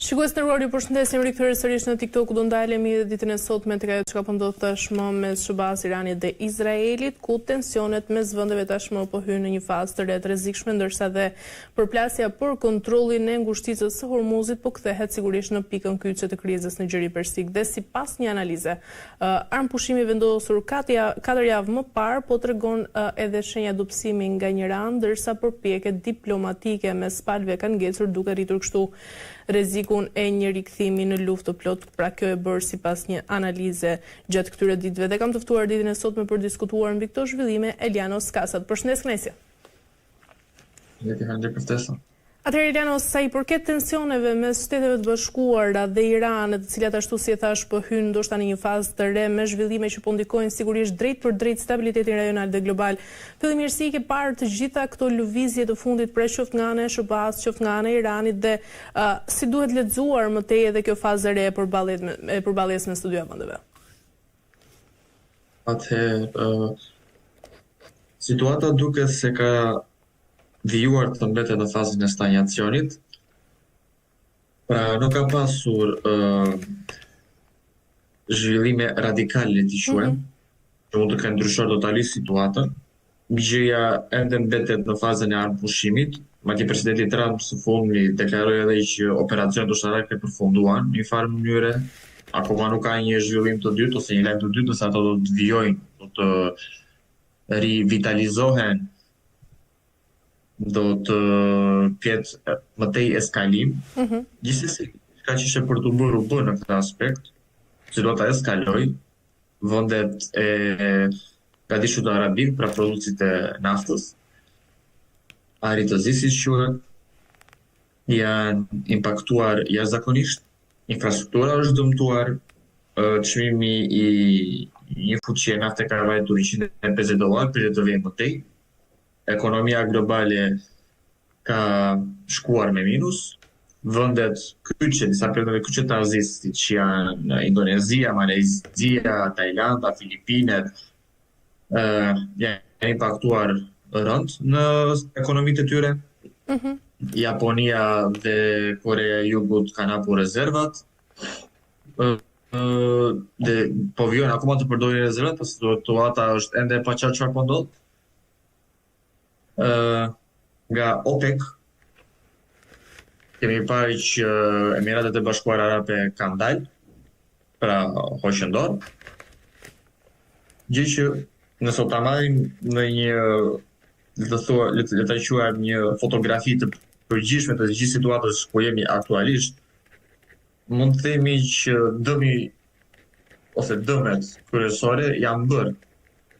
Shikues të nderuar, ju përshëndesim rikthyer sërish në TikTok ku do ndalemi edhe ditën e sotme tek ajo çka po ndodh tashmë mes SHBA-s, Iranit dhe Izraelit, ku tensionet mes vendeve tashmë po hyjnë në një fazë të re të rrezikshme, ndërsa dhe përplasja për kontrollin e ngushticës së Hormuzit po kthehet sigurisht në pikën kyçe të krizës në Gjirin Persik dhe sipas një analize Armëpushimi i vendosur katër javë më parë po tregon edhe shenja dobësimi nga njëra anë, ndërsa përpjekjet diplomatike mes palëve kanë ngecur duke rritur kështu rrezikun e një rikthimi në luftë të plotë, pra kjo e bërë sipas një analize gjatë këtyre ditëve. Dhe kam të ftuar ditën e sotme për të diskutuar mbi këto zhvillime Eliano Skasa. Të përshëndes kënaqësi. Faleminderit për ftesën. Atëherë Eliano, sa i përket tensioneve mes Shteteve të Bashkuara dhe Iranit, të cilat ashtu si e thashë po hyjnë ndoshta në një fazë të re me zhvillime që po ndikojnë sigurisht drejtpërdrejt stabilitetin rajonal dhe global, fillimisht si i ke parë të gjitha këto lëvizje të fundit, pra qoftë nga ana e SHBA-së, qoftë nga ana e Iranit dhe si duhet lexuar më tej edhe kjo fazë e re e e përballjes mes të dyja vendeve? Atëherë, situata duket se ka vijuar të mbetet në fazën e stanjacionit. Pra nuk ka pasur uh, zhvillime radikale, le t'i quajmë, mm -hmm. që mund të kenë ndryshuar totalisht situatën. Gjëja ende mbetet në fazën e armëpushimit, madje presidenti Trump së fundmi deklaroi edhe që operacionet ushtarake përfunduan në një farë mënyre. Akoma nuk ka një zhvillim të dytë ose një lajm të dytë nëse ato do të vijojnë, do të rivitalizohen do të ketë më tej eskalim. Mm -hmm. Gjithsesi, çka që ishte për t'u bërë u bë në këtë aspekt, situata eskaloi, vendet e Gadishullit Arabik, pra prodhuesit e naftës, Barit të Zi siç quhet, janë impaktuar jashtëzakonisht, infrastruktura është dëmtuar, çmimi i një fuçie nafte ka vajtur 150 dollarë, pritet të vijë më tej. Ekonomia globale ka shkuar me minus, vendet kyçe, disa prej vendeve kyçe të Azisë, siç janë Indonezia, Malajzia, Tajlanda, Filipinet, ë janë impaktuar rëndë në ekonomitë e tyre. Mm -hmm. Japonia dhe Koreja e Jugut kanë hapur rezervat. Ë dhe po vijojnë akoma të përdorin rezervat, pasi situata është ende e paqartë çfarë po ndodh. Ë nga OPEC kemi parë që Emiratet e Bashkuara Arabe kanë dalë, pra hoqën dorë. Gjë që nëse ta marrim në një le të thua, le të, le ta quajmë një fotografi të përgjithshme të gjithë situatës ku jemi aktualisht, mund të themi që dëmi ose dëmet kryesore janë bërë.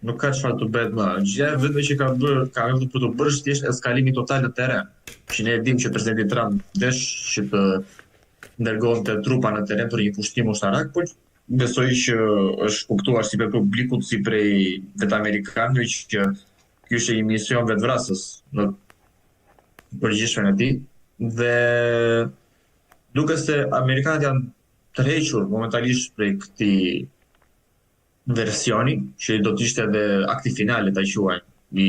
Nuk ka çfarë të bëhet më. Gjëja e vetme që ka bërë, ka mbetur për të bërë është thjesht eskalimi total në terren. Që ne e dimë që presidenti Trump desh që të dërgonte trupa në terren për një pushtim ushtarak, por besoj që është kuptuar si prej publikut si prej vetë amerikanëve që ky ishte një mision vetëvrasës në përgjithshmen e tij dhe duket se amerikanët janë tërhequr momentalisht prej këtij versioni, që do të ishte edhe akti final, le ta quajmë, i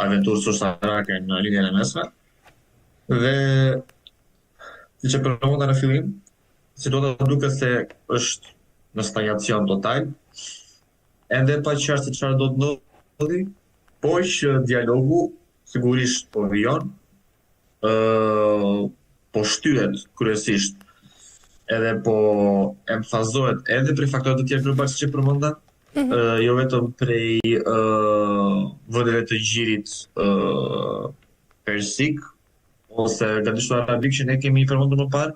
aventurës ushtarake në Lindjen e Mesme. Dhe siç e përmenda në fillim, situata duket se është në stanjacion total. Ende e paqartë se çfarë do të ndodhi, por që dialogu sigurisht po vijon, ë po shtyhet kryesisht edhe po emfazohet edhe prej faktorëve të tjerë global siç e përmenda, mm -hmm. jo vetëm prej ë vendeve të gjirit ë persik ose Gadishullit Arabik që ne kemi përmendur më parë,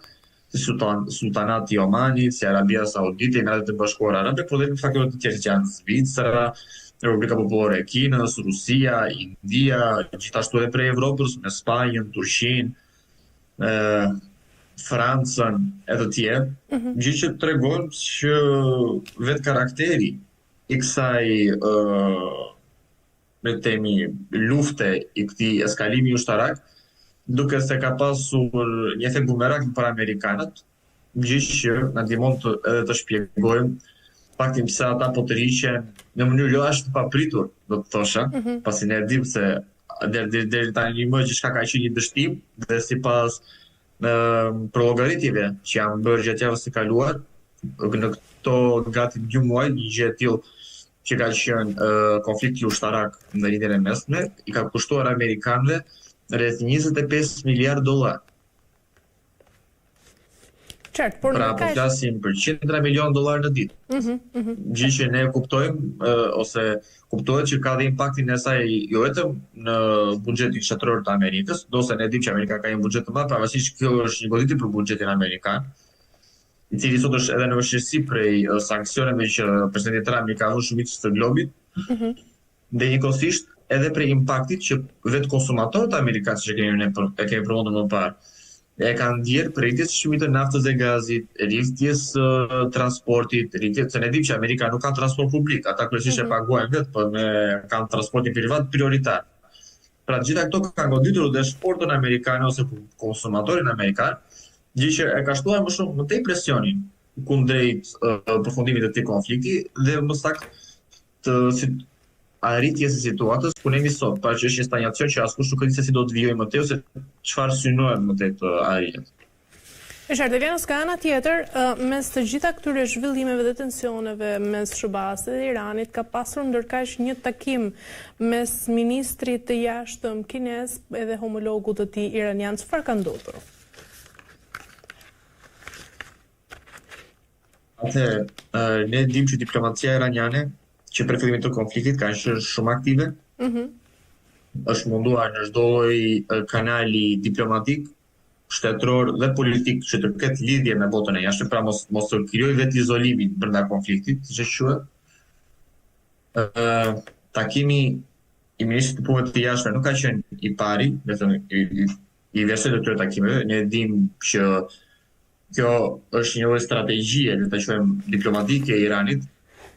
si Sultan, Sultanati i Omanit, si Arabia Saudite, Emiratet e Bashkuara Arabe, por edhe faktorë të tjerë siç janë Zvicra, Republika Popullore e Kinës, Rusia, India, gjithashtu edhe prej Evropës me Spanjën, Turqinë, ë Francën e të tjerë, mm -hmm. gjë që tregon që vetë karakteri i kësaj ë le të themi lufte i këtij eskalimi ushtarak, duket se ka pasur një efekt bumerang për amerikanët, gjë që na ndihmon të, edhe të shpjegojmë faktin pse ata po tërhiqen në mënyrë jo aq të papritur, do të thosha, mm -hmm. pasi ne e dimë se deri deri deri tani më gjithçka ka qenë një dështim dhe sipas Përllogaritjeve që janë bërë gjatë javës së kaluar, në këto gati 2 muaj, një gjë e tillë që ka qenë konflikti ushtarak në Lindjen e Mesme, i ka kushtuar amerikanëve rreth 25 miliard dollar. Qartë, por pra, po flasim për qindra milion dollar në ditë. Mm -hmm, mm -hmm. Gjë që ne kuptojmë ose kuptohet që ka dhe impaktin e saj jo vetëm në buxhetin shtetëror të Amerikës, ndonëse ne dimë që Amerika ka një buxhet të madh, pavarësisht kjo është një goditje për buxhetin amerikan, i cili sot është edhe në vështirësi prej sanksioneve që presidenti Trump i ka vënë shumicës së globit. Mm -hmm. Dhe njëkohësisht edhe prej impaktit që vetë konsumatorët amerikanë, siç e kemi ne për, e kemi përmendur më parë, e kanë ndjerë prej rritjes së çmimit të naftës dhe gazit, rritjes së transportit, rritjes se ne dimë që Amerika nuk ka transport publik, ata kryesisht mm -hmm. e mhm. paguajnë vetë, por me kanë transportin privat prioritar. Pra të gjitha këto kanë goditur dhe shportën amerikane ose konsumatorin amerikan, gjë që e ka shtuar më shumë më tej presionin kundrejt uh, përfundimit të këtij konflikti dhe më saktë të si, arritjes së situatës ku ne jemi sot, pra që është një stanjacion që askush nuk e di se si do të vijojë më tej ose çfarë synohet më tej të arrihet. E qartë, Elianos, nga ana tjetër, mes të gjitha këtyre zhvillimeve dhe tensioneve mes SHBA-së dhe Iranit, ka pasur ndërkaq një takim mes ministrit të Jashtëm kinez edhe homologut të tij iranian. Çfarë ka ndodhur? Atëherë, ne dimë që diplomacia iraniane që prej fillimit të konfliktit ka qenë shumë aktive. Mm -hmm. Është munduar në çdo lloj kanali diplomatik, shtetëror dhe politik që të ketë lidhje me botën e jashtme, pra mos mos të krijojë vetë izolimin brenda konfliktit, siç e quhet. Ë takimi i ministrit të punëve të jashtme nuk ka qenë i pari, do të thënë i, i, i vlerësoj të këtyre takimeve. Ne dimë që Kjo është një lloj strategjie, le ta quajmë diplomatike e Iranit,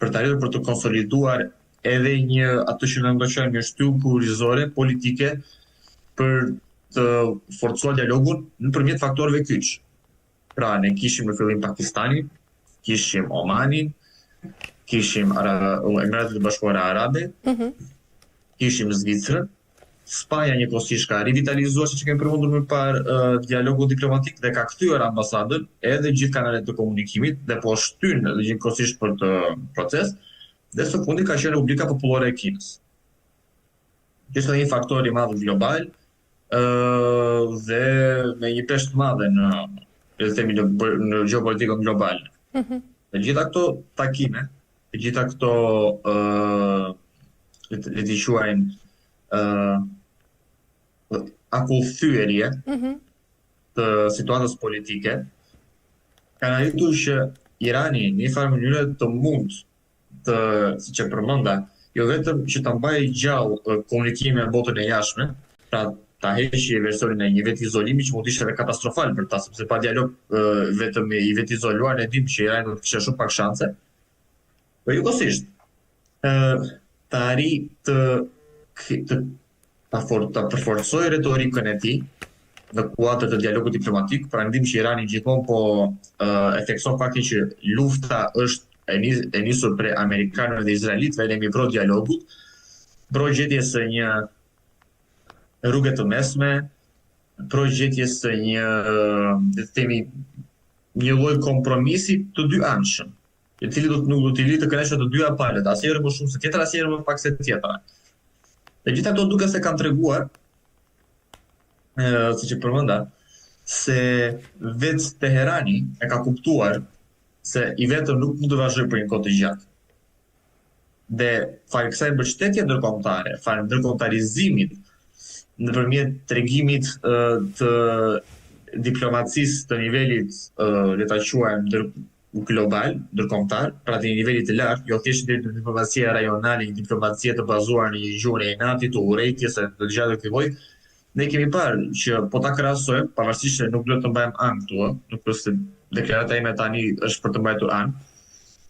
për të arritur për të konsoliduar edhe një atë që ne do të quajmë një shtyllë kurrizore politike për të forcuar dialogun nëpërmjet faktorëve kyç. Pra, ne kishim në fillim Pakistanin, kishim Omanin, kishim Emiratet e Bashkuara Arabe, mm -hmm. kishim Zvicrën, Spanja njëkohësisht ka rivitalizuar, siç e kemi përmendur më parë, dialogun diplomatik dhe ka kthyer ambasadën edhe gjithë kanalet e komunikimit dhe po shtyn edhe njëkohësisht për këtë proces. Dhe së fundi ka qenë Republika Popullore e Kinës. Që është edhe një faktor i madh global, ë dhe me një peshë të madhe në le të themi në në gjeopolitikën globale. Mm -hmm. Të gjitha këto takime të gjitha këto ë le t'i quajmë ë akullthyerje mm -hmm. të situatës politike kanë arritur që Irani në një farë mënyre të mund të, siç e përmenda, jo vetëm që ta mbajë gjallë komunikimin me botën e jashtme, pra ta heqë versionin e një vetizolimi që mund të ishte edhe katastrofal për ta, sepse pa dialog vetëm i vetizoluar ne dimë që Irani do të kishte shumë pak shanse. Po njëkohësisht, ë të arrijë të të ta for, ta përforcojë retorikën e tij në kuadër të dialogut diplomatik, pra ne dimë që Irani gjithmonë po e thekson faktin që lufta është e, nis, e nisur prej amerikanëve dhe izraelitëve, ne jemi pro dialogut, pro gjetjes së një rruge të mesme, pro gjetjes së një, le të themi, një lloj kompromisi të dyanshëm. i cili do të nuk do t'i lërë të kënaqur të dyja palët, asnjëherë më shumë se tjetra, asnjëherë më pak se tjetra. Të gjitha këto duket se kanë treguar, ë siç e përmenda, se vetë Teherani e ka kuptuar se i vetëm nuk mund të vazhdojë për një kohë të gjatë. Dhe falë kësaj mbështetje ndërkombëtare, falë ndërkombëtarizimit nëpërmjet tregimit të diplomacisë të nivelit, le ta quajmë ndër global, ndërkombëtar, pra të një niveli të lartë, jo thjesht një diplomacie rajonale, një diplomacie të bazuar në një gjuhën e inatit, të urrejtjes e të gjërave të këtij lloji, ne kemi parë që po ta krahasojmë, pavarësisht se nuk duhet të mbajmë anë këtu, ë, nuk është se deklarata ime tani është për të mbajtur anë,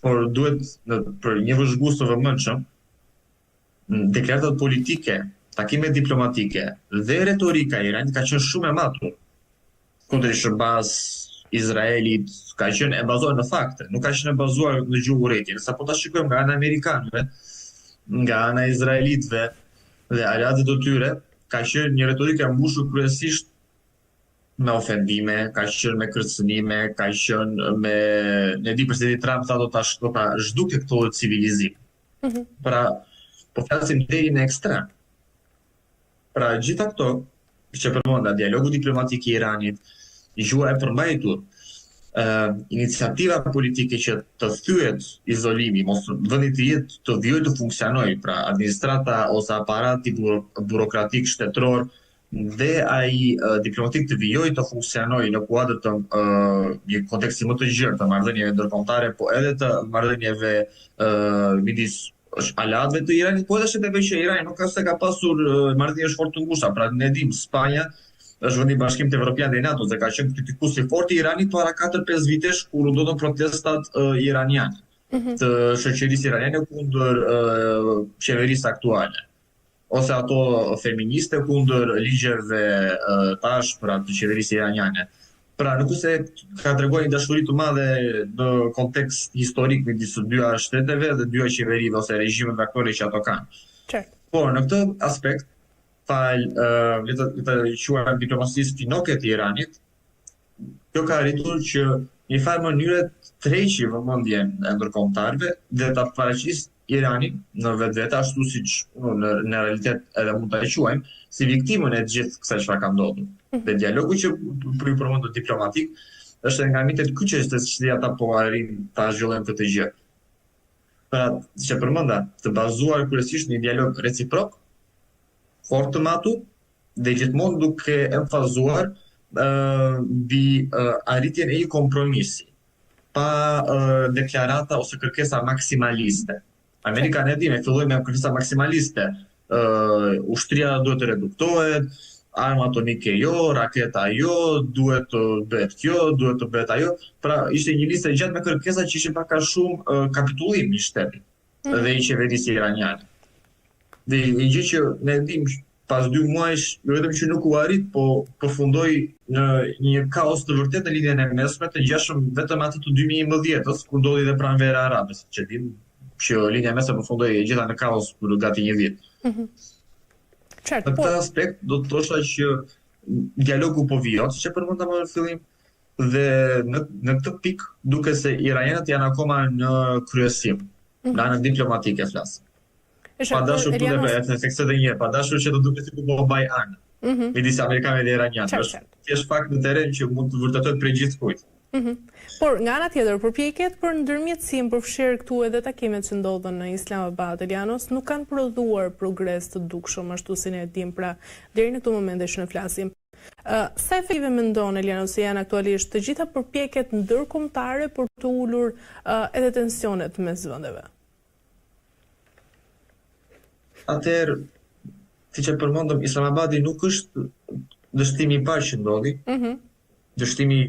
por duhet në, për një vëzhgues të vëmendshëm, deklaratat politike, takimet diplomatike dhe retorika e Iranit ka qenë shumë e matur. Kundër SHBA-s, Izraelit, ka qenë e bazuar në fakte, nuk ka qenë e bazuar në gjuhë urrejtje. Ndërsa po ta shikojmë nga ana e amerikanëve, nga ana e izraelitëve dhe aleatëve të tyre, ka qenë një retorikë e mbushur kryesisht. me ofendime, ka qenë me kërcënime, ka qenë me ne di presidenti Trump tha do ta do ta zhdukë këtë lloj civilizim. Mm -hmm. Pra, po flasim deri në ekstrem. Pra, gjitha këto që përmenda, dialogu diplomatik i Iranit, gjuha e përmbajtur, uh, iniciativa politike që të thyet izolimi, mos vendi të jetë të vijojë të funksionojë, pra administrata ose aparati burokratik shtetëror dhe ai diplomatik të vijojë të funksionojë në kuadër të një konteksti më të gjerë të marrëdhënieve ndërkombëtare, po edhe të marrëdhënieve midis aleatëve të Iranit, po edhe shteteve që Irani nuk ka se ka pasur marrëdhënie fort të ngushta. Pra ne dimë Spanja është vend i Bashkimit Evropian dhe i NATO-s dhe ka qenë kritikues i fortë i Iranit para 4-5 vitesh kur u ndodhën protestat uh, iraniane mm -hmm. të shoqërisë iraniane kundër uh, qeverisë aktuale ose ato feministe kundër ligjeve të ashpra të qeverisë iraniane. Pra, nuk është se ka treguar një dashuri të madhe në kontekst historik midis të dyja shteteve dhe dyja qeverive ose regjimeve aktuale që ato kanë. Qartë. Por në këtë aspekt, falë uh, le të le ta quajmë diplomacisë finoke të Iranit, Kjo ka arritur që në një farë mënyre të tërheqë vëmendjen e ndërkombëtarëve dhe ta paraqisë Iranin në vetvete ashtu siç në, në realitet edhe mund ta quajmë si viktimën e gjithë kësaj çfarë ka ndodhur. Mhm. Dhe dialogu që po ju përmenda diplomatik është nga mjetet kyçe se si ata po arrijnë ta zhvillojnë këtë gjë. Pra, siç e përmenda, të bazuar kryesisht në një dialog reciprok, fort të matur, dhe gjithmonë duke emfazuar mbi arritjen e një kompromisi, pa deklarata ose kërkesa maksimaliste. Amerika ne dimë, filloi me kërkesa maksimaliste, ushtria duhet të reduktohet, armë atomike jo, raketa jo, duhet të bëhet kjo, duhet të bëhet ajo. Pra ishte një listë e gjatë me kërkesa që ishin pak a shumë kapitullim i shtetit mhm. dhe i qeverisë iraniane. Dhe një gjë që ne dimë pas dy muajsh, jo vetëm që nuk u arrit, po përfundoi në një kaos të vërtetë në Lindjen e Mesme, të ngjashëm vetëm atë të 2011-ës, kur ndodhi dhe pranvera arabe, siç e dimë, që Lindja e Mesme përfundoi e gjitha në kaos për gati një vit. Mm -hmm. Qartë, në këtë po. aspekt do të thosha që dialogu po vijon, siç e përmenda më në fillim, dhe në në këtë pikë duket se iranianët janë akoma në kryesim, mm -hmm. në anën diplomatike flas. Pa dashur të dhe e theksoj edhe një herë, pa dashur që të duket sikur po mbaj anë. Mm -hmm. Midis amerikanëve dhe iranianëve. Është thjesht fakt në terren që mund të vërtetohet prej gjithkujt. Mm -hmm. Por nga ana tjetër, përpjekjet për ndërmjetësim përfshirë këtu edhe takimet që ndodhën në Islamabad, Elianos, nuk kanë prodhuar progres të dukshëm ashtu si ne e dimë, pra deri në këto momente që ne flasim. Sa efektive mendon Elianos se janë aktualisht të gjitha përpjekjet ndërkombëtare për të ulur edhe tensionet mes vendeve? Atëherë, siç e përmendëm, Islamabadi nuk është dështimi i parë që ndodhi. Mm -hmm. Dështimi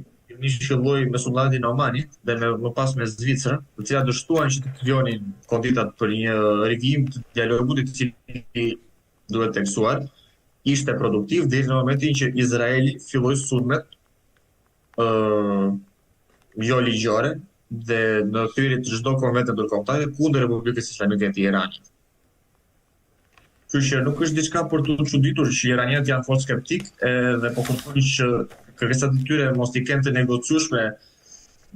një filloi me Sulltanatin e Omanit dhe me, më pas me Zvicrën, të cilat dështuan që të krijonin konditat për një rivijim të dialogut i cili duhet theksuar ishte produktiv deri në momentin që Izraeli filloi sulmet ë jo ligjore dhe në thyerje të çdo konvente ndërkombëtare kundër Republikës Islamike të Iranit. Kështu që nuk është diçka për t'u çuditur që iranianët janë fort skeptik dhe po kërkojnë që kërkesat e tyre mos t'i kenë të negociueshme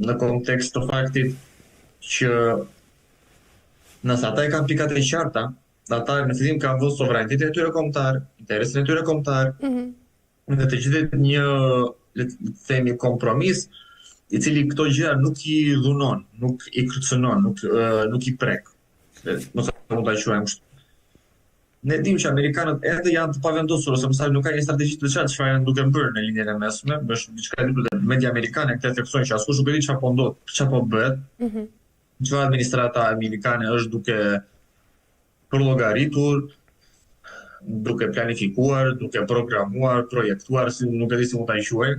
në kontekst të faktit që nëse ata i kanë pikat e qarta, ata në fillim kanë vënë sovranitetin e tyre kombëtar, interesin e tyre kombëtar, mm -hmm. Dhe të gjendet një, le të themi, kompromis, i cili këto gjëra nuk i dhunon, nuk i kërcënon, nuk nuk i prek. Mos mund ta quajmë kështu. Ne dimë që amerikanët ende janë të pavendosur ose më saktë nuk kanë një strategji të qartë çfarë janë duke bërë në Lindjen e Mesme, është diçka e ditur dhe media amerikane këtë theksojnë që askush nuk e di çfarë po ndodh, çfarë po bëhet. Mm -hmm. Çfarë administrata amerikane është duke përllogaritur, duke planifikuar, duke programuar, projektuar, si nuk e di si mund ta quaj,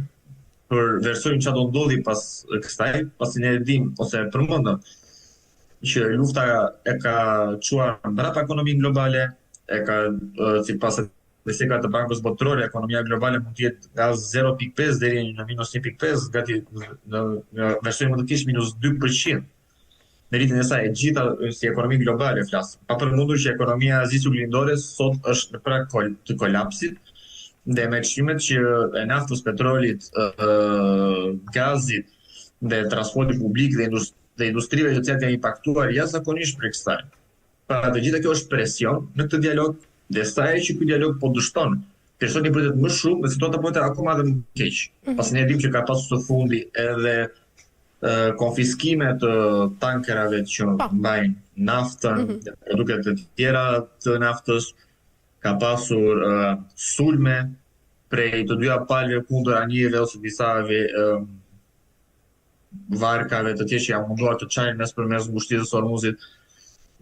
për versionin çfarë do ndodhi pas kësaj, pasi ne e dimë ose e përmendëm që lufta e ka çuar mbrapa ekonominë globale, e ka sipas statistikave të Bankës Botërore, ekonomia globale mund të jetë nga 0.5 deri në minus 1.5, gati në, në versionin më të keq minus 2%. Në rritjen e saj e gjitha si ekonomi globale flas. Pa përmendur që ekonomia e Azisë Juglindore sot është në prag kol, të kolapsit. Dhe me çmimet që e naftës, petrolit, gazit dhe transportit publik dhe dhe industrive të cilat janë impaktuar jashtëzakonisht prej kësaj. Pra të gjitha kjo është presion në këtë dialog dhe sa herë që ky dialog po dështon, presioni po rritet më shumë dhe situata po bëhet akoma edhe më keq. Mm -hmm. Pasi ne dimë që ka pasur së fundi edhe konfiskime të tankerave që po. mbajnë naftën mm -hmm. dhe produkte të tjera të naftës, ka pasur uh, sulme prej të dyja palëve kundër anijeve ose disa uh, varkave të tjera që janë munduar të çajnë mes për mes ngushticës së Hormuzit,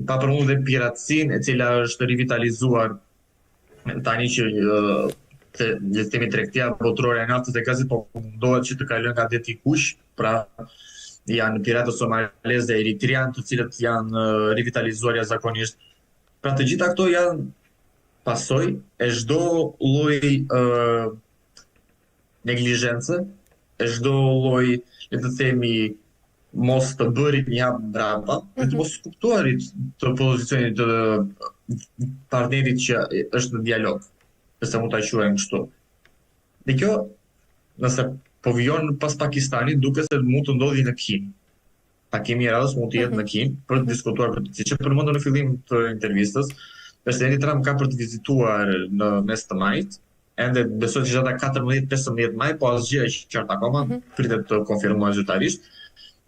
pa përmendur dhe piratësinë e cila është rivitalizuar tani që të, le të themi tregtia botërore e naftës dhe gazit po mundohet që të kalojë nga deti i kuq, pra janë piratët somalezë dhe eritrianë të cilët janë rivitalizuar jashtëzakonisht. Pra të gjitha këto janë pasojë e çdo lloj ë neglizhence, e çdo lloj, le të themi, mos të bërit një hap mbrapa, mm -hmm. dhe të mhm. mos kuptuarit të pozicionit të partnerit që është në dialog, nëse mund ta quajmë kështu. Dhe kjo, nëse po vijon pas Pakistanit, duket se mund të ndodhi në Kinë. Takimi i radhës mund të jetë mm -hmm. në Kinë për të mhm. diskutuar për siç e përmendëm në fillim të intervistës, presidenti Trump ka për të vizituar në mes të majit, ende besoj se data 14-15 maj, po asgjë e qartë akoma, mm -hmm. pritet të konfirmohet zyrtarisht,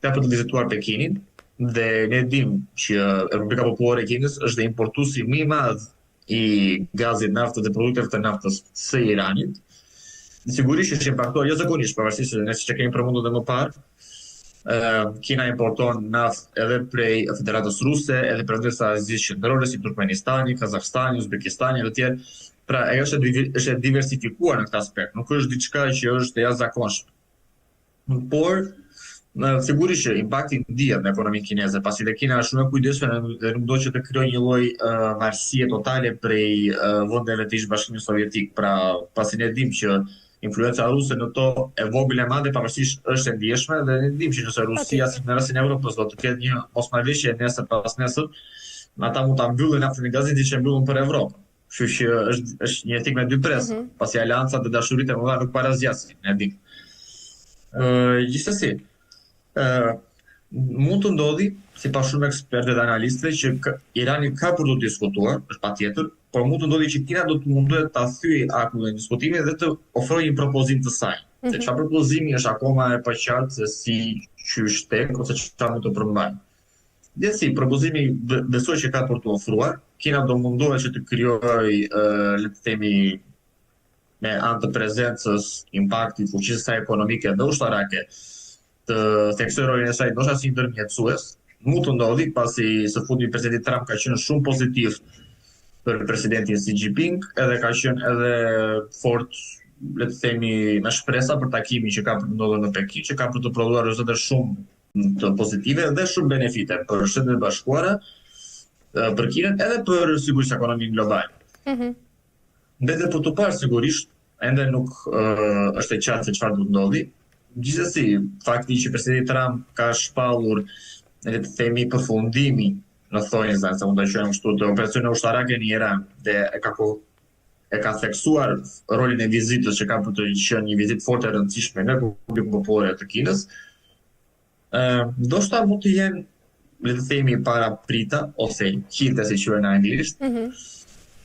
ka për të vizituar Pekinin dhe ne dimë që Republika Popullore e Kinës është dhe importuesi më i madh i gazit, naftës dhe produkteve të naftës së Iranit. Sigurisht është impaktuar jashtëzakonisht, pavarësisht se ne siç e kemi përmendur edhe më parë, Kina importon naftë edhe prej Federatës Ruse, edhe prej vendeve të Azisë Qendrore si Turkmenistani, Kazakstani, Uzbekistani e të tjerë. Pra, ajo është është e diversifikuar në këtë aspekt, nuk është diçka që është e jashtëzakonshme. Por, në sigurisht që impakti ndihet në ekonominë kineze, pasi dhe Kina është shumë e kujdesshme dhe nuk do që të krijojë një lloj uh, varësie totale prej uh, vendeve të ish Bashkimit Sovjetik. Pra, pasi ne dimë që influenca ruse në to e vogël e madhe pavarësisht është e ndjeshme dhe ne dimë që nëse Rusia si në rastin e Evropës do të ketë një mosmarrëveshje nesër pas nesër, ata mund ta mbyllin naftën e gazin siç e mbyllën për Evropën. Kështu që është është një thikë me dy presa, mm -hmm. pasi aleancat dhe dashuritë e mëdha nuk para zgjasin, ne dimë. Ë gjithsesi, ë mund të ndodhi, sipas shumë ekspertëve dhe analistëve, që Irani ka për të diskutuar, është patjetër, por mund të ndodhi që Kina do të mundohet ta thyejë akullin e diskutimit dhe të ofrojë një propozim të saj. Mm -hmm. Se çfarë propozimi është akoma e paqartë se si qysh tek ose çfarë mund të përmbajë. Gjithsesi, propozimi besoj që ka për të ofruar. Kina do mundohet që të krijojë, le të themi, me anë të prezencës, impaktit, fuqisë saj ekonomike dhe ushtarake, të theksojë rolin e saj ndoshta si ndërmjetësues. Mund të ndodhi pasi së fundmi presidenti Trump ka qenë shumë pozitiv për presidentin Xi Jinping, edhe ka qenë edhe fort le të themi me shpresa për takimin që ka për të ndodhur në Pekin, që ka për të prodhuar rezultate shumë të pozitive dhe shumë benefite për Shtetet e Bashkuara, për Kinën edhe për sigurisht ekonominë globale. Mm -hmm. Mbetet për të parë sigurisht, ende nuk uh, është e qartë se çfarë do të ndodhi. Gjithsesi, fakti që presidenti Trump ka shpallur, le të themi, përfundimin në thonjëza, se mund ta quajmë kështu, të operacioneve ushtarake në Iran dhe e ka e ka theksuar rolin e vizitës që ka për të qenë një vizitë fort e rëndësishme në Republikën Popullore të Kinës, ë ndoshta mund të jenë le të themi paraprita ose hinte si quhen në anglisht mm -hmm.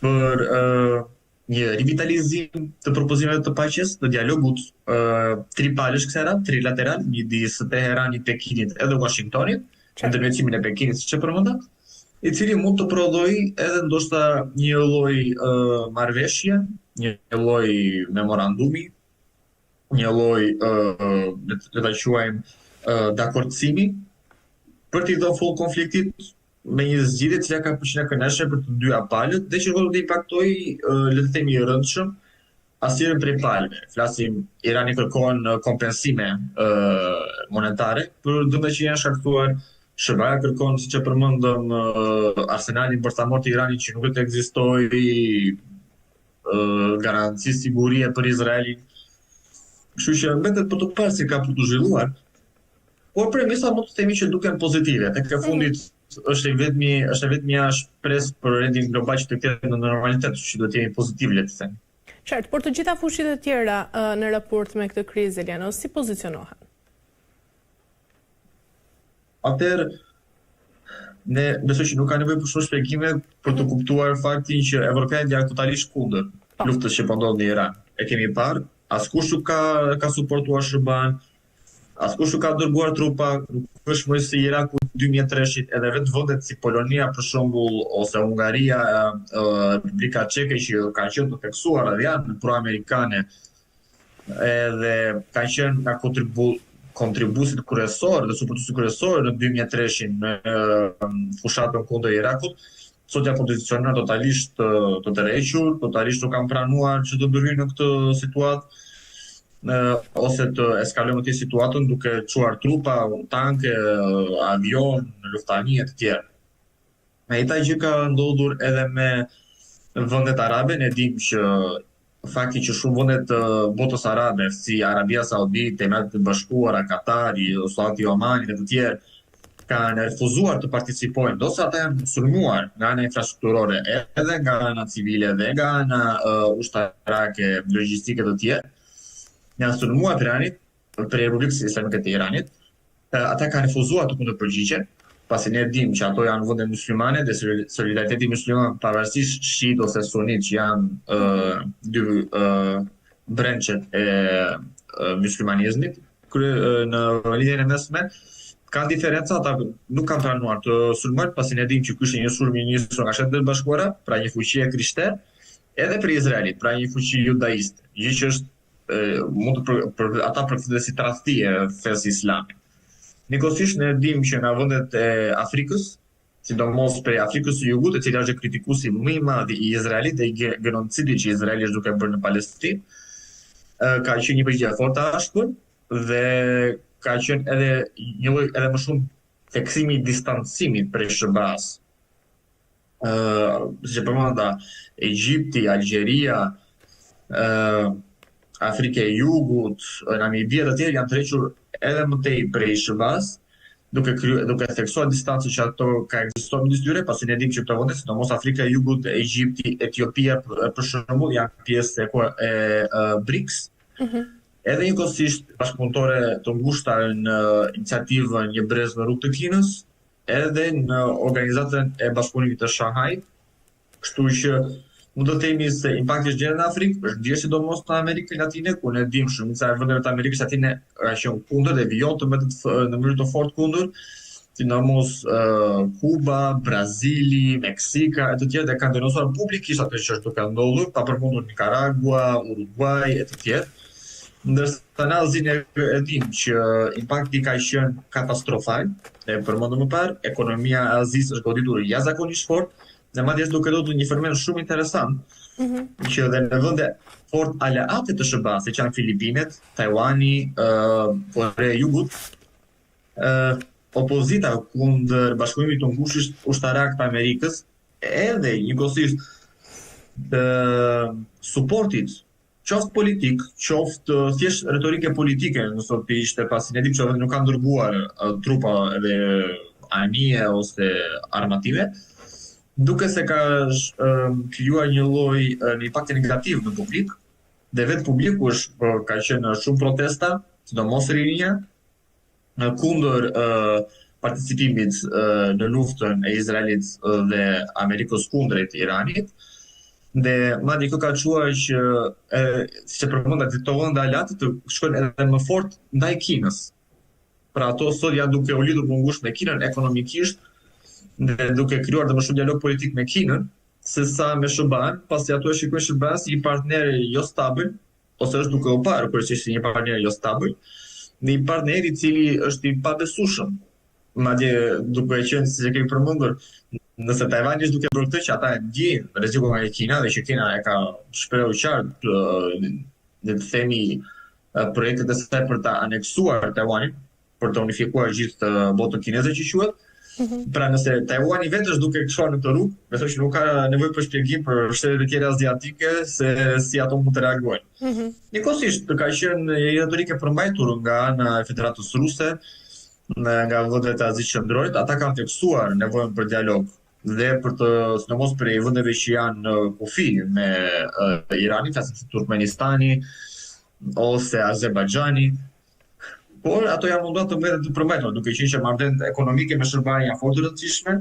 për ë një rivitalizim të propozimeve të paqes, të dialogut ë tripalësh kësaj radhe, trilateral midis Teheranit, Pekinit edhe Washingtonit, ndërmjetësimin e Pekinit siç e përmenda, i cili mund të prodhojë edhe ndoshta një lloj uh, marrëveshje, një lloj memorandumi, një lloj uh, le ta quajmë uh, dakordësimi për t'i dhënë fund konfliktit me një zgjidhje e cila ka për qenë e kënaqshme për të dyja palët dhe që nuk do të impaktojë le të themi rëndshëm asnjërën prej palëve. Flasim, Irani kërkon kompensime monetare për dëmet që janë shkaktuar, SHBA-ja kërkon, siç e përmendëm, arsenalin bërthamor të Iranit që nuk do të ekzistojë, garanci sigurie për Izraelin. Kështu që mbetet për të parë si ka për t'u zhvilluar. Por premisa mund të themi që duken pozitive. Tek e mhm. fundit është e vetmi është e vetmja shpresë për rendin global që të kthehet në normalitet, kështu që duhet të jemi pozitiv le të themi. Qartë, por të gjitha fuqitë e tjera në raport me këtë krizë, Eliano, si pozicionohen? Atëherë, ne besoj që nuk ka nevojë për shumë shpjegime për të mhm. kuptuar faktin që evropianët janë totalisht kundër po. luftës që po ndodh në Iran. E kemi parë, askush nuk ka ka suportuar SHBA-n, askush nuk ka dërguar trupa, nuk është më si Iraku 2003-shit, edhe vetë vendet si Polonia për shembull ose Hungaria, Republika Çeke që kanë qenë të theksuara dhe janë pro-amerikane edhe kanë qenë nga kontribu kontribuesit kryesorë dhe suportuesit kryesorë në 2003-shin në fushatën kundër Irakut, sot janë pozicionuar totalisht të, të tërhequr, totalisht nuk kanë pranuar që të ndërhyjnë në këtë situatë në, ose të eskalojnë më tej situatën duke çuar trupa, tanke, avion, luftanije të tjerë. E njëjta gjë ka ndodhur edhe me vendet arabe, ne dimë që fakti që shumë vende të botës arabe, si Arabia Saudite, Emiratet e Bashkuara, Katari, Sulltanati i Omanit e të tjerë, kanë refuzuar të participojnë, ndonëse ata janë sulmuar nga ana infrastrukturore, edhe nga ana civile dhe nga ana uh, ushtarake, logjistike të tjerë, janë sulmuar prej Iranit, prej Republikës Islamike të Iranit, Ata kanë refuzuar të kundërpërgjigjen, pasi ne dimë që ato janë vende myslimane dhe solidariteti mysliman pavarësisht shiit ose sunit që janë uh, dy uh, branch-et e uh, myslimanizmit krye, uh, në Lindjen e Mesme kanë diferenca, ata nuk kanë pranuar të sulmojnë, pasi ne dimë që ky është një sulm i nisur nga Shtetet e Bashkuara, pra një fuqi e krishterë, edhe prej Izraelit, pra një fuqi judaiste, gjë që është mund të për, për ata përkthehen si tradhti e fesë islame. Njëkohësisht ne dimë që nga vendet e Afrikës, sidomos prej Afrikës së Jugut, e cila është kritikuesi më i madh i Izraelit dhe i genocidit që Izraeli është duke bërë në Palestinë, ka qenë një përgjigje e fortë e ashpër dhe ka qenë edhe një lloj edhe më shumë theksimi i distancimit prej SHBA-s. ë siç e përmenda, Egjipti, Algjeria, ë Afrika e Jugut, Namibia të tjerë janë tërhequr edhe më tej prej SHBA-s, duke kryer duke theksuar distancën që ato ka ekzistuar midis tyre, pasi ne dimë që këto vende, sidomos Afrika e Jugut, Egjipti, Etiopia për shembull, janë pjesë e e, e BRICS. Mm -hmm. Edhe njëkohësisht bashkëpunëtore të ngushta në iniciativën Një brez në rrugë të Kinës, edhe në organizatën e bashkëpunimit të Shanghait, kështu që mund të themi se impakti është ndjerë në Afrikë, është ndjerë sidomos në Amerikën Latine, ku ne dimë shumica e vendeve të Amerikës Latine ka qenë kundër dhe vijon të mbetet në mënyrë të fortë kundër, sidomos uh, Kuba, Brazili, Meksika e të tjerë dhe kanë denoncuar publikisht atë që është duke ndodhur, pa përmendur Nicaragua, Uruguay e të tjerë. Ndërsa në Azi ne e dimë që impakti ka qenë katastrofal, e përmendëm më parë, ekonomia e Azisë është goditur jashtëzakonisht fort dhe madje është duke ndodhur një fenomen shumë interesant, mm -hmm. që edhe në vende fort aleate të SHBA-së, siç janë Filipinet, Taiwani, uh, Korea e Jugut, uh, opozita kundër bashkëpunimit të ngushtë ushtarak të Amerikës, edhe njëkohësisht të suportit qoftë politik, qoftë thjesht retorike politike, nëse do të ishte pasi ne dimë që vendi nuk kanë dërguar trupa edhe anije ose armatime, duke se ka krijuar një lloj një impakt negativ në publik dhe vetë publiku është po, ka qenë shumë protesta, sidomos rinia, kundër participimit në luftën e Izraelit dhe Amerikës kundrejt Iranit. Dhe madje kjo ka çuar që e, siç e përmenda këto vende aleate të shkojnë edhe më fort ndaj Kinës. Pra ato sot janë duke u lidhur më ngushtë me Kinën ekonomikisht dhe duke krijuar dhe më shumë dialog politik me Kinën se sa me SHBA-n, pasi ato e shikojnë SHBA-n si një partner jo stabil, ose është duke u parë kryesisht si një partner jo stabil, një partner i cili është i pabesueshëm. Madje duke qenë siç e kemi përmendur, nëse Tajvani është duke bërë këtë që ata e ndjejnë rrezikun nga Kina dhe që Kina e ka shprehur qartë le të themi projektet e saj për ta aneksuar Tajvanin, për të unifikuar gjithë botën kineze që quhet. Mm -hmm. Pra nëse Taiwani vetë është duke shkuar në këtë rrugë, besoj që nuk ka nevojë për shpjegim për shtetet e tjera aziatike se si ato mund të reagojnë. Mm -hmm. Njëkohësisht ka qenë një retorikë e përmbajtur nga ana e Federatës Ruse, nga vendet e Azisë Qendrore, ata kanë theksuar nevojën për dialog. dhe për të sidomos prej vendeve që janë në kufi me uh, Iranin, flasim si Turkmenistani ose Azerbajxhani, por ato janë munduar të mbeten të përmbajtura, duke qenë që marrëdhëniet ekonomike me SHBA janë fort të rëndësishme.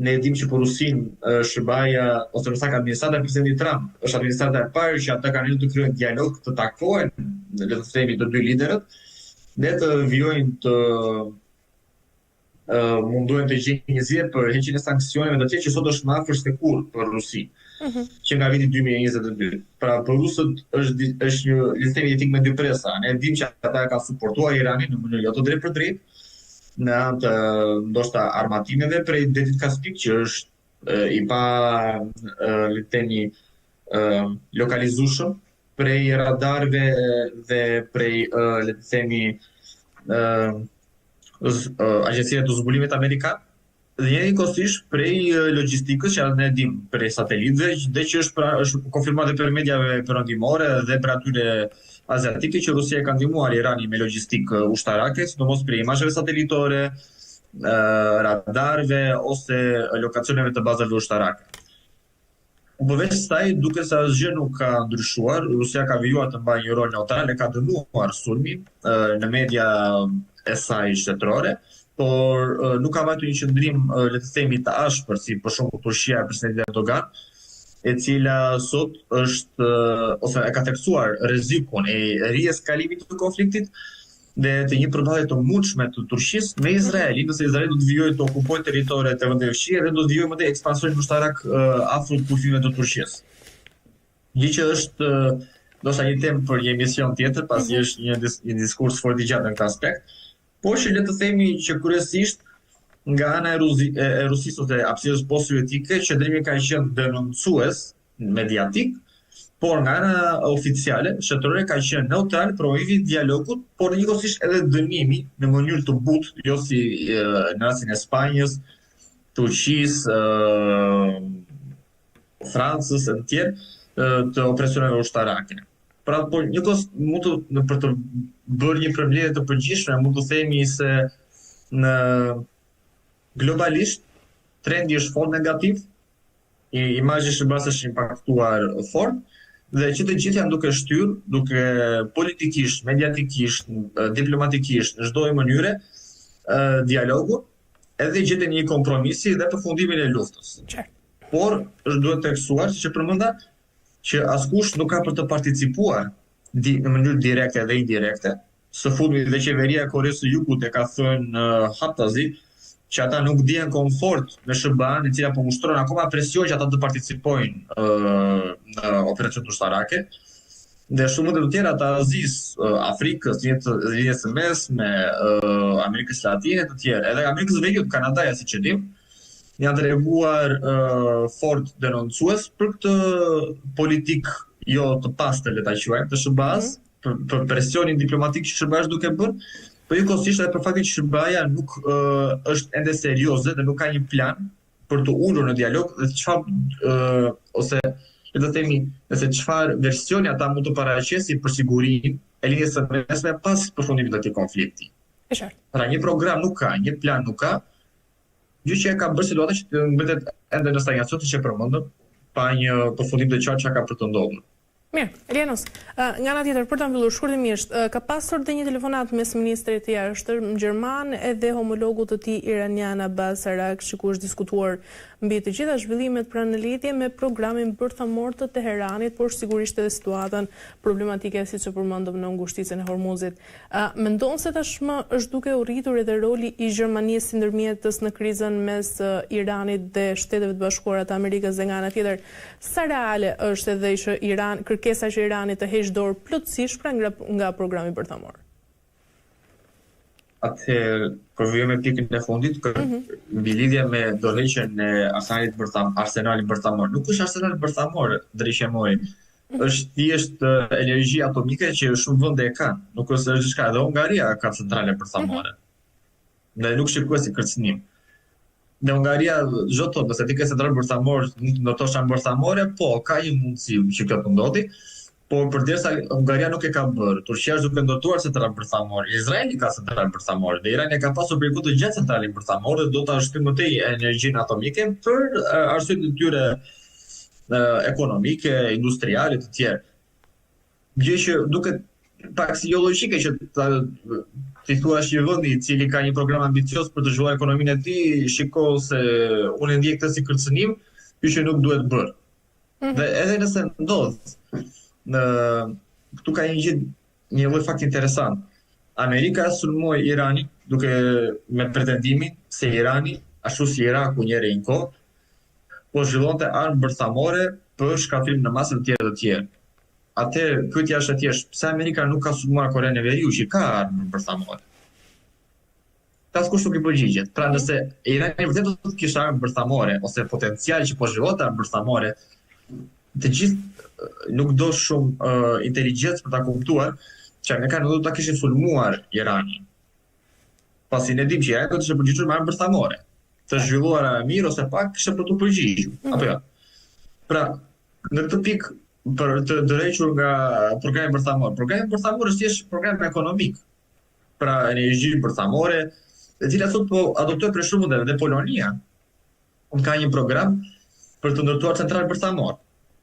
Ne e dimë që për Rusinë SHBA-ja ose më saktë administrata e presidentit Trump është administrata e parë që ata kanë arritur të krijojnë dialog, të takohen, le të themi të dy liderët, dhe të vijojnë të mundohen të gjejnë një zgjidhje për heqjen e sanksioneve të tjera që sot është më afër se kurrë për Rusinë. Mm -hmm. Që nga viti 2022. Pra për rusët është është një le të themi thikë me dy presa. Ne e dimë që ata e kanë suportuar Iranin në mënyrë jo të drejtpërdrejtë me anë të ndoshta armatimeve prej detit Kaspik që është i pa le të themi lokalizueshëm prej radarëve dhe prej le të themi Agjencive të Zbulimit Amerikan dhe njëkohësisht prej logjistikës që ne dim prej satelitëve dhe që është pra është konfirmuar edhe prej mediave perëndimore dhe prej atyre aziatike që Rusia e ka ndihmuar Iranin me logjistikë ushtarake, sidomos prej imazheve satelitore, radarëve ose lokacioneve të bazave ushtarake. Po përveç kësaj, duket se asgjë nuk ka ndryshuar. Rusia ka vijuar të mbajë një rol neutral e ka dënuar sulmin në media e saj shtetërore, por nuk ka mbajtur një qëndrim, le të themi, të ashpër, si për shembull Turqia e presidentit Erdogan, e cila sot është ose e ka theksuar rrezikun e rieskalimit të konfliktit dhe të një përballje të mundshme të Turqisë me Izraelin, nëse Izraeli do të vijojë të okupojë territoret e vendeve fqinje dhe do të vijojë më tej ekspansionin ushtarak afër kufijve të Turqisë. Gjë që është ndoshta një temë për një emision tjetër, pasi mm -hmm. është një, dis një diskurs fort i gjatë në këtë aspekt, por që le të themi që kryesisht nga ana e, Ruzi, e, e Rusisë ose hapësirës post-sovjetike, qëndrimi ka qenë denoncues mediatik, por nga ana oficiale, shtetërore ka qenë neutral promovimi i dialogut, por njëkohësisht edhe dënimi në mënyrë të butë, jo si në rastin e Spanjës, Turqisë, Francës e të tjerë, të operacioneve ushtarake. Pra, por njëkohësisht mund të në për të bërë një përmbledhje të përgjithshme, mund të themi se në globalisht trendi është fort negativ, imazhi i SHBA-së është impaktuar fort dhe që të gjithë janë duke shtyrë, duke politikisht, mediatikisht, diplomatikisht, në çdo mënyre dialogun, edhe gjetjen e një kompromisi dhe përfundimin e luftës. Por është duhet theksuar, siç e përmenda, që askush nuk ka për të participuar di, në mënyrë direkte dhe indirekte Së fundmi dhe qeveria e Koresë së Jugut e ka thënë haptazi që ata nuk ndihen komfort me SHBA-në, e cila po ushtron akoma presion që ata të participojnë në operacionet ushtarake. Dhe shumë vende të tjera të Azisë, Afrikës, Lindjes së Mesme, Amerikës Latine të tjerë, edhe Amerikës së Veriut, Kanadaja siç e dim, janë treguar fort denoncues për këtë politikë jo të pastër le ta quajmë të SHBA-s, mm -hmm për, për presionin diplomatik që SHBA është duke bërë, por njëkohësisht edhe për faktin që SHBA-ja nuk uh, është ende serioze dhe nuk ka një plan për të ulur në dialog dhe çfarë uh, ose le të themi nëse çfarë versioni ata mund të paraqesin për sigurinë e Lindjes së Mesme pas përfundimit të këtij konflikti. E qartë. Pra një program nuk ka, një plan nuk ka, gjë që e ka bërë situata që të mbetet ende në stagnacion siç e përmendëm, pa një përfundim të qartë çka ka për të ndodhur. Mirë, Elianos, nga ana tjetër, për ta mbyllur shkurtimisht, ka pasur dhe një telefonatë mes ministrit të Jashtëm gjerman edhe homologut të tij iranian Abbas Araghchi ku është diskutuar mbi të gjitha zhvillimet pra në lidhje me programin bërthamor të Teheranit, por sigurisht edhe situatën problematike siç e përmendëm në ngushticën e Hormuzit. Mendon se tashmë është duke u rritur edhe roli i Gjermanisë si ndërmjetës në krizën mes Iranit dhe Shteteve të Bashkuara të Amerikës dhe nga ana tjetër, sa reale është edhe që Iran, kërkesa që Irani të heqë dorë plotësisht pra nga nga programi bërthamor? Atëherë, po vijoj me pikën e fundit, mm -hmm. mbi lidhje me dorëheqjen e arsenalit bërtham, arsenalit bërthamor. Nuk është arsenal bërthamor, dorëheqja mori. Është thjesht energji atomike që shumë vende e kanë. Nuk është se është diçka, edhe Hungaria ka centrale bërthamore. Mm -hmm. Dhe nuk shikohet si kërcënim. Dhe Hungaria ç'do të thotë, nëse ti ke central bërthamor, mund të ndërtosh armë bërthamore, po ka një mundësi që kjo të ndodhi. Por përderisa Hungaria nuk e ka bërë, Turqia është duke ndërtuar central bërthamor, Izraeli ka central bërthamor dhe Irani e ka pasur për kohë të gjatë centralin bërthamor dhe do ta shtyjë më tej energjinë atomike për arsyet e tyre ekonomike, industriale të tjerë. Gjë që duket pak si jo logjike që ta t'i thuash një vendi i cili ka një program ambicioz për të zhvilluar ekonominë e tij, shiko se unë e ndjej këtë si kërcënim, kjo që nuk duhet bërë. Mm -hmm. Dhe edhe nëse ndodh, në këtu ka një gjë një lloj fakt interesant. Amerika sulmoi Iranin duke me pretendimin se Irani, ashtu si Iraku një herë në kohë, po zhvillonte armë bërthamore për shkatërrim në masë të tjerë të tjerë. Atëherë pyetja është e thjeshtë, pse Amerika nuk ka sulmuar Korenë e Veriut që ka armë bërthamore? Askush nuk i përgjigjet. Pra nëse Irani vërtet do të kishte armë bërthamore ose potencial që po zhvillonte armë bërthamore, të gjithë nuk do shumë uh, inteligjencë për ta kuptuar që amerikanët nuk do ta kishin sulmuar Iranin. Pasi ne dimë që Irani do të ishte përgjigjur me armë bërthamore, të zhvilluara mirë ose pak kishte për t'u përgjigjur, mm -hmm. apo jo. Pra, në këtë pikë për të tërhequr nga programi bërthamor. Programi bërthamor është thjesht program ekonomik. Pra energji bërthamore, e cila sot po adoptohet prej shumë vendeve dhe Polonia ka një program për të ndërtuar central bërthamor.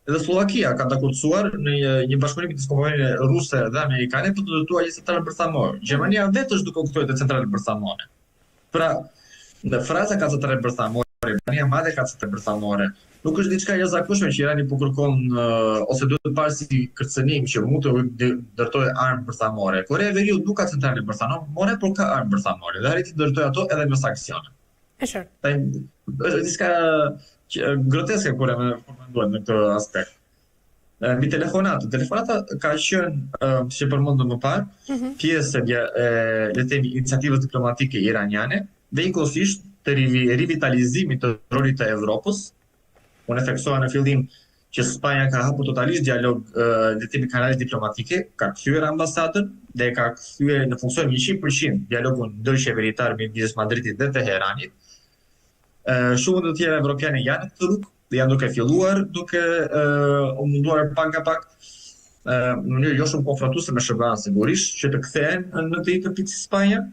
Edhe Sllovakia ka dakordësuar në një, një bashkëpunim midis kompanive ruse dhe amerikane për të ndërtuar një central bërthamor. Gjermania vetë është duke u kthyer te centralet bërthamore. Pra, në Franca ka centrale bërthamore, Britania e Madhe ka centrale bërthamore. Nuk është diçka e jashtëzakonshme që Irani po kërkon ose duhet parë si kërcënim që mund të ndërtojë armë bërthamore. Korea e Veriut nuk ka centrale bërthamore, por ka armë bërthamore dhe arriti të ndërtojë ato edhe me sanksione. E qartë. Është diçka groteske kur e mendohet në këtë aspekt. Mbi telefonatën. Telefonata ka qenë, siç e përmendëm më parë, mm -hmm. pjesë e, e le të themi iniciativës diplomatike iraniane dhe njëkohësisht të rivitalizimit të rolit të Evropës. Unë e theksova në fillim që Spanja ka hapur totalisht dialog, le të themi kanale diplomatike, ka kthyer ambasadën dhe ka kthyer në funksion 100% dialogun ndërqeveritar midis Madridit dhe Teheranit. Shumë vende të tjera evropiane janë në këtë rrugë dhe janë duke filluar duke u munduar pak nga pak në mënyrë jo shumë konfrontuese me SHBA-n sigurisht që të kthehen në të njëjtën pikë si Spanja.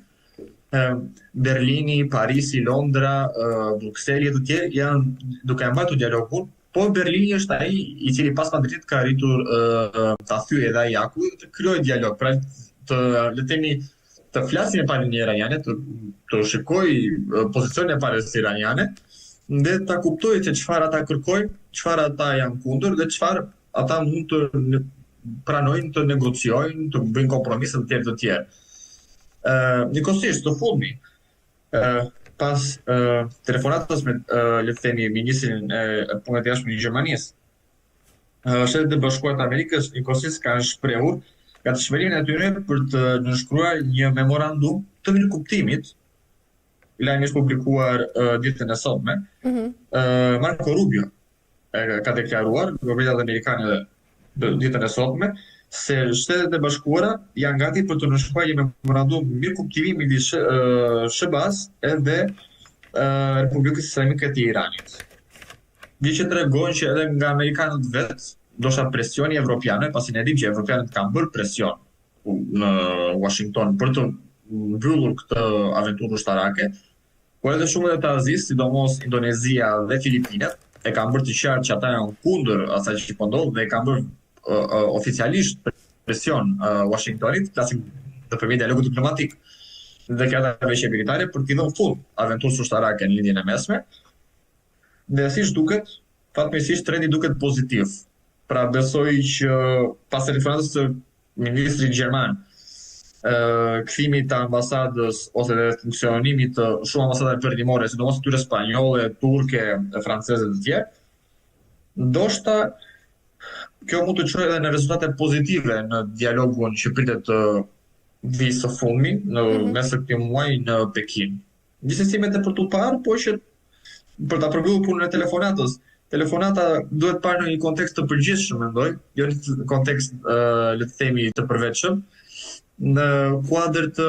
Berlini, Parisi, Londra, Brukseli e të tjerë janë duke e mbajtur dialogun, por Berlini është ai i cili pas Madridit ka arritur ta thyejë edhe ai akullin dhe të krijojë dialog, pra të le të themi të flasë me palën iraniane, të të shikojë pozicionin e palës iraniane dhe ta kuptojë se çfarë ata kërkojnë, çfarë ata janë kundër dhe çfarë ata mund të pranojnë të negociojnë, të bëjnë kompromise të tjerë të tjerë. Ë, njëkohësisht, së fundmi, ë pas ë telefonatës me le të themi ministrin e Punëve të Jashtme të Gjermanisë, Shtetet e Bashkuara të Amerikës njëkohësisht kanë shprehur gatishmërinë e tyre për të nënshkruar një memorandum të mirëkuptimit. Lajmi është publikuar uh, ditën e sotme. Mm -hmm. uh, Marco Rubio e ka deklaruar në mediat amerikane ditën e sotme se Shtetet e Bashkuara janë gati për të nënshkruar një memorandum mirëkuptimi midis SHBA-s edhe Republikës Islamike të Iranit. Gjë që tregon që edhe nga amerikanët vetë, ndoshta presioni evropian, pasi ne dimë që evropianët kanë bërë presion në Washington për të mbyllur këtë aventurë ushtarake, por edhe shumë vende të Azisë, sidomos Indonezia dhe Filipinet, e kanë bërë të qartë që ata janë kundër asaj që po ndodh dhe e kanë bërë uh, uh, oficialisht presion uh, Washingtonit, flasim nëpërmjet dialogut diplomatik dhe deklaratave qeveritare për t'i dhënë fund aventurës ushtarake në Lindjen e Mesme. Dhe siç duket, fatmirësisht trendi duket pozitiv. Pra besoj që pas telefonatës së ministrit gjerman, kthimit të ambasadës ose dhe funksionimit të shumë ambasadave perëndimore, sidomos atyre spanjolle, turke, franceze të tjerë, ndoshta kjo mund të çojë edhe në rezultate pozitive në dialogun që pritet të vijë së fundmi në mm -hmm. mes të këtij muaji në Pekin. Gjithsesi mbetet për t'u parë, por që për ta përmbyllur punën e telefonatës, telefonata duhet parë në një kontekst të përgjithshëm, mendoj, jo në një kontekst le të themi të përveçëm, në kuadër të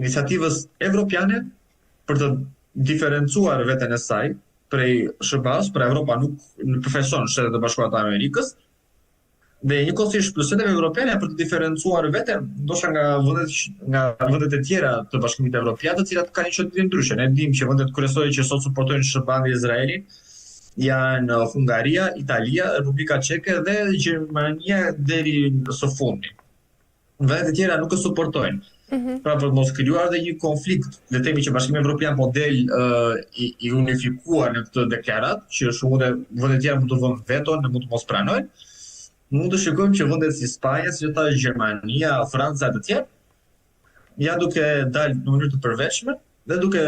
iniciativës evropiane për të diferencuar veten e saj prej SHBA-s, pra Evropa nuk përfaqëson Shtetet e Bashkuara të Amerikës. Dhe njëkohësisht plus shteteve evropiane për të diferencuar veten ndoshta nga vendet nga vendet e tjera të Bashkimit Evropian, të cilat kanë një qëndrim ndryshe. Ne dimë që vendet kryesore që sot suportojnë SHBA-në dhe Izraelin janë Hungaria, Italia, Republika Çeke dhe Gjermania deri së fundmi. Vendet e tjera nuk e suportojnë. Mm -hmm. Pra për të mos krijuar dhe një konflikt, le të themi që Bashkimi Evropian po del uh, i, i unifikuar në këtë deklaratë, që shumë dhe vendet e tjera mund të vënë veto, në mund të mos pranojnë. Mund të shikojmë që vendet si Spanja, si thashë Gjermania, Franca e të tjerë, janë duke dalë në mënyrë të përveçme dhe duke.